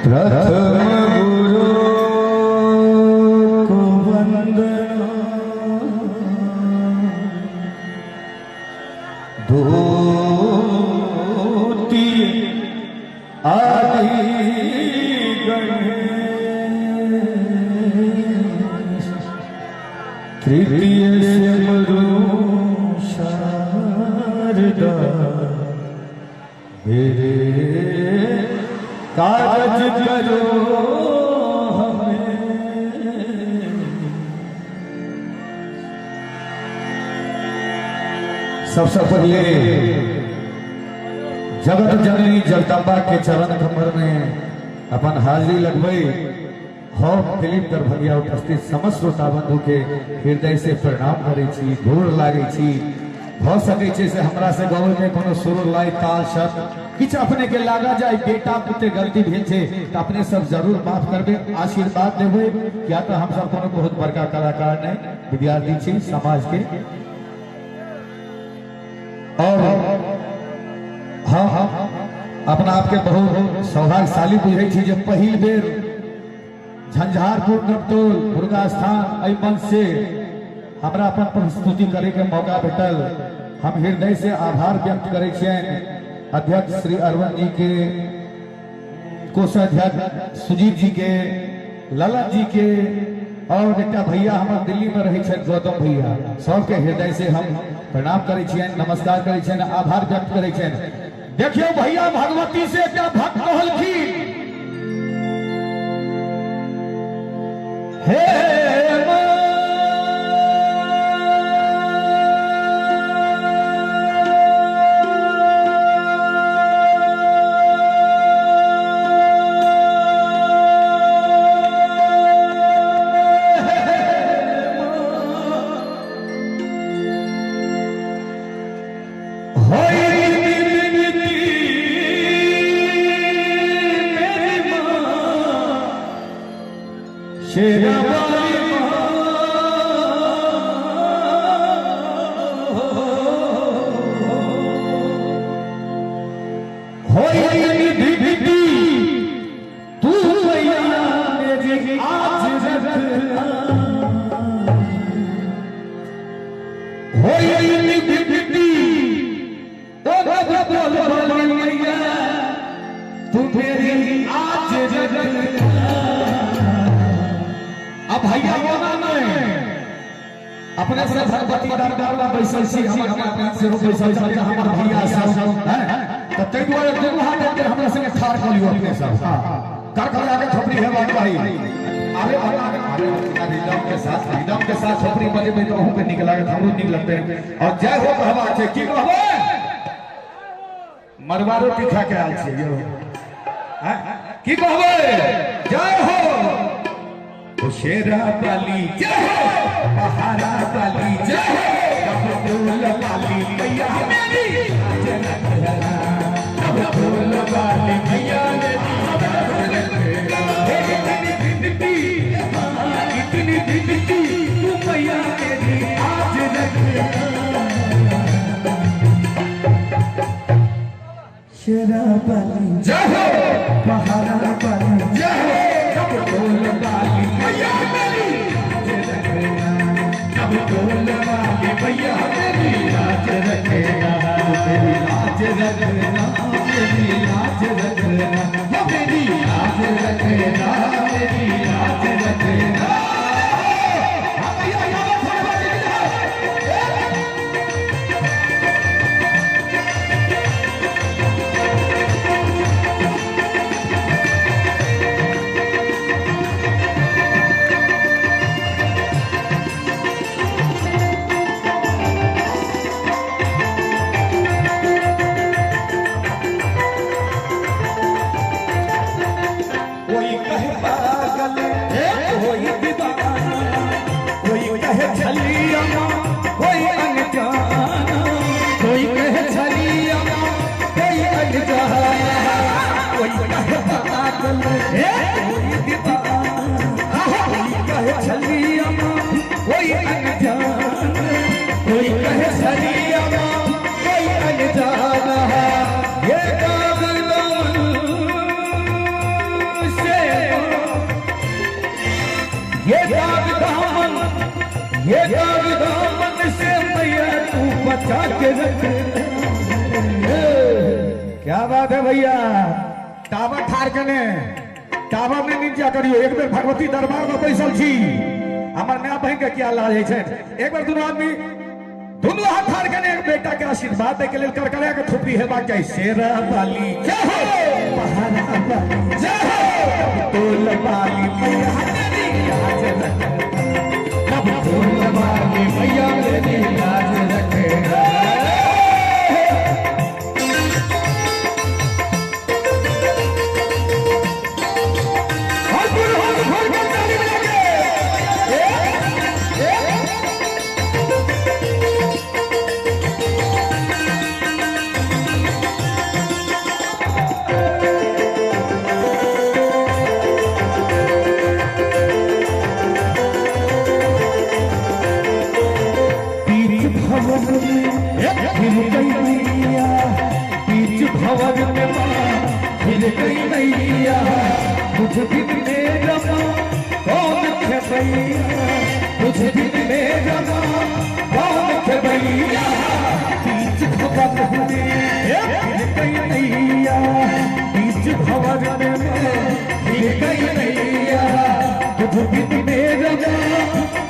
प्रथम गुरु को वंदना, द्वितीय आदि गणेश, तृतीय सिमरू शारदा, मेरे काज करो हमें। सबसे पहले जगत जननी जगदम्बा के चरण कमर में अपन हाजिरी लगबई हम दिलीप दरभंगिया उपस्थित समस्त श्रोता बंधु के हृदय से प्रणाम करै छी, गोर लागै छी। भ सकै छै से हमरा से गाँव में कोनो सुर लाइ ताल शब्द किछु अपने के लागा जाए, बेटा पुते गलती भेल छै तो अपने सब जरूर माफ करबे, आशीर्वाद देबे। क्या तो हम सब कोनो बहुत बड़का कलाकार नहीं, विद्यार्थी छी समाज के। और हाँ अपना आपके बहुत सौभाग्यशाली बुझै छी जे पहिल बेर झंझारपुर नवटोल दुर्गा स्थान एहि मंच से हमरा अपन प्रस्तुति करे के मौका भेटल। हम हृदय से आभार व्यक्त करै छियनि अध्यक्ष श्री अरविंद जी के, कोषाध्यक्ष सुजीत जी के, ललन जी के, और एक भैया हमारे दिल्ली में रहे छथि गौतम भैया, सबके हृदय से हम प्रणाम करै छियनि, नमस्कार करै छियनि, आभार व्यक्त करै छियनि। देखियौ भैया भगवती से एकटा भक्त कहलखिन, हे अपने से भगवती दरबार में बैसल छी, हमर अपना से बैसल छी, हमर भैया सब हैं त तै दुआरे दुनू हाथ के हमरा संगे ठाड़ क लियो अपने सब। हां कर कर आके थोपड़ी है बात भाई। अरे अरे रिदम के साथ, रिदम के साथ थोपड़ी बजेबै त अहूं के नीक लागत, हमरो नीक लगतै। और जय हो कहबा छै, की कहबै? मरवा रोटी खा के आयल छी यौ, हैं की कहबै? जय हो शेरा वाली, जय हो पहाड़ा वाली, जय हो फूल वाली मैया मेरी, फूल वाली मैया मेरी। इतनी विनती तू मैया मेरी आज रखना। शेरा वाली जय हो पहाड़ा वाली, जय हो फूल वाली मैया मेरी, फूल वाली मैया मेरी लाज रखना, मेरी लाज रखना, मेरी लाज रखना, मेरी लाज रखना, मेरी लाज रखना। कोई कहे पागल सरिया माँ कोई अनजान, कोई कहे सरिया माँ कोई अनजान है। ये दाग दामन से, ये दाग दामन, ये दाग दामन से मैया तू बचा के रख। क्या बात है भैया, टावर ठार के ने टावर में नीचा करियो। एक बेर भगवती दरबार में बैसल छी, हमर माय बहन के क्या लाज छै। एक बार दुनू आदमी दुनू हाथ ठार के ने बेटा के आशीर्वाद दे के लेल करकरा के थोपड़ी हेबाक चाही। शेरा वाली जय हो, पहाड़ा वाली जय हो, तोल वाली मैया मेरी लाज रखना, तोल वाली मैया मेरी लाज रखना। बीच भंवर में माँ फिर गई मैया, मुझ बिन मेरा माँ कौन खेबैया, मुझ बिन मेरा माँ कौन खेबैया। बीच भंवर में फिर गई मैया, बीच भंवर में माँ फिर गई मैया, मुझ बिन मेरा माँ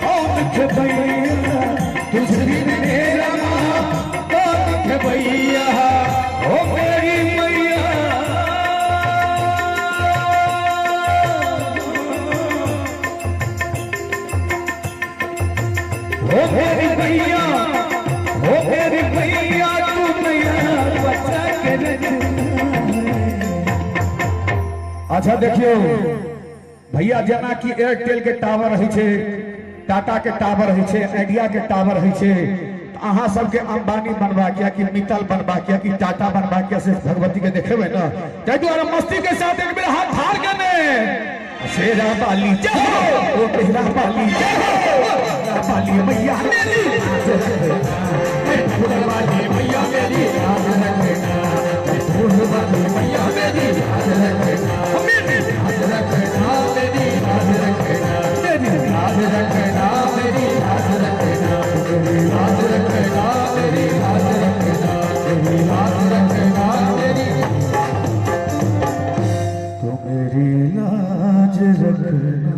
कौन खेबैया, तुझ बिन मेरा माँ कौन खेबैया। ओ मेरी मैया, ओ मेरी मैया, ओ मेरी मैया तू मैया बचा के रख। अच्छा देखियो भैया, जेना कि एयरटेल के टावर रहै छै, टाटा के टावर रहै छै, आइडिया के टावर रहै छै, अहाँ सबके अंबानी बनबाक या कि मित्तल बनबाक या कि टाटा बनबाक या से भगवती के देखेबै ना, ताहि दुआरे मस्ती के साथ एक बेर हाथ ठार के ने शेरा वाली जय हो, ओ मेरा वाली जय हो, वाली मैया मेरी लाज रखना, फूल वाली मैया मेरी लाज रखना, फूल वाली मैया मेरी लाज रखना, मेरी लाज रखना, मेरी लाज रखना, मेरी लाज रखना, मेरी लाज रखना, मेरी लाज रखना, मेरी लाज रखना, मेरी लाज रखना, मेरी तो मेरी लाज रखना।